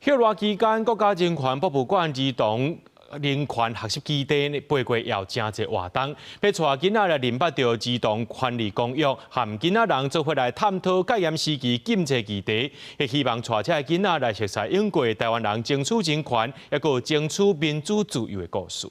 歇熱期間，國家人權博物館兒童人權學習基地8月有誠濟活動，欲帶囡仔來認捌著兒童權利公約，和囡仔人做伙來探討戒嚴時期禁冊議題，亦希望帶這个囡仔來熟悉英國台灣人爭取人權，抑閣爭取民主自由的故事。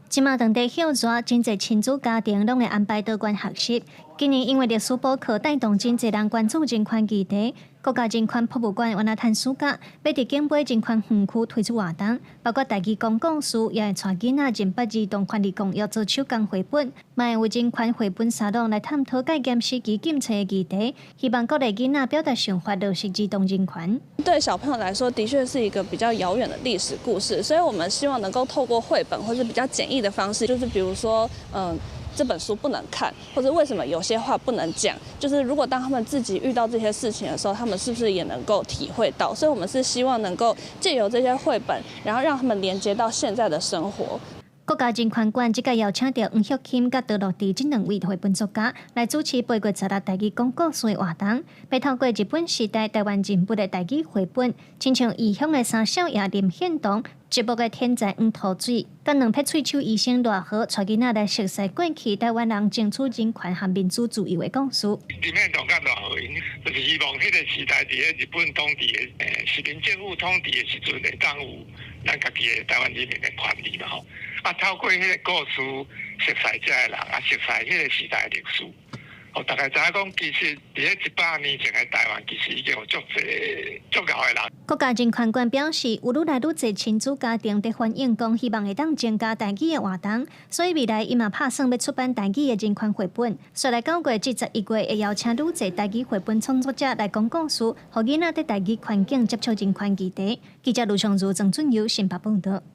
這馬當地歇熱，真濟親子家庭攏會安排導觀學習。今年因為歷史補課帶動真濟人關注人權議題，國家人權博物館原來趁暑假，欲佇景尾人權園區推出活動，包括台語講故事，也會帶囡仔認捌兒童權利公約做手工繪本，嘛會有人權繪本沙龍來探討戒嚴時期禁冊的議題，希望鼓勵囡仔表達想法，落實兒童人權。對小朋友來說，的確是一個比較遙遠的歷史故事，所以我們希望能夠透過繪本或是比較簡易的方式，就是比如說，這本書不能看，或者為什麼有些話不能講，就是如果當他們自己遇到這些事情的時候，他們是不是也能夠體會到？所以，我們是希望能夠借由這些繪本，然後讓他們連接到現在的生活。國家人權館這屆邀請著黃玉琴佮多樂迪這兩位繪本作家來主持8月16台語講故事的活動，欲透過日本時代台灣人物的台語繪本，親像異鄉的三少爺林獻堂、節目的天才黃桃水，佮兩撇喙鬚醫生賴和，帶囡仔來熟悉過去台灣人爭取人權和民主自由的故事。林獻堂佮賴和𪜶就是希望彼個時代佇咧日本統治的，殖民政府統治的時陣，會當有咱家己的台灣人民的權利嘛吼。啊，透過彼個故事，熟悉這个人，啊，熟悉彼個時代歷史。予大家知影講，其實佇咧100年前的台灣，其實已經有足濟足𠢕的人。國家人權館表示，有愈來愈濟親子家庭佇反映講，希望會當增加台語的活動，所以未來伊嘛拍算欲出版台語的人權繪本。紲來9月至11月會邀請愈濟台語繪本創作者來講故事，予囡仔佇台語環境接觸人權議題。記者盧松如、鄭俊友新北報導。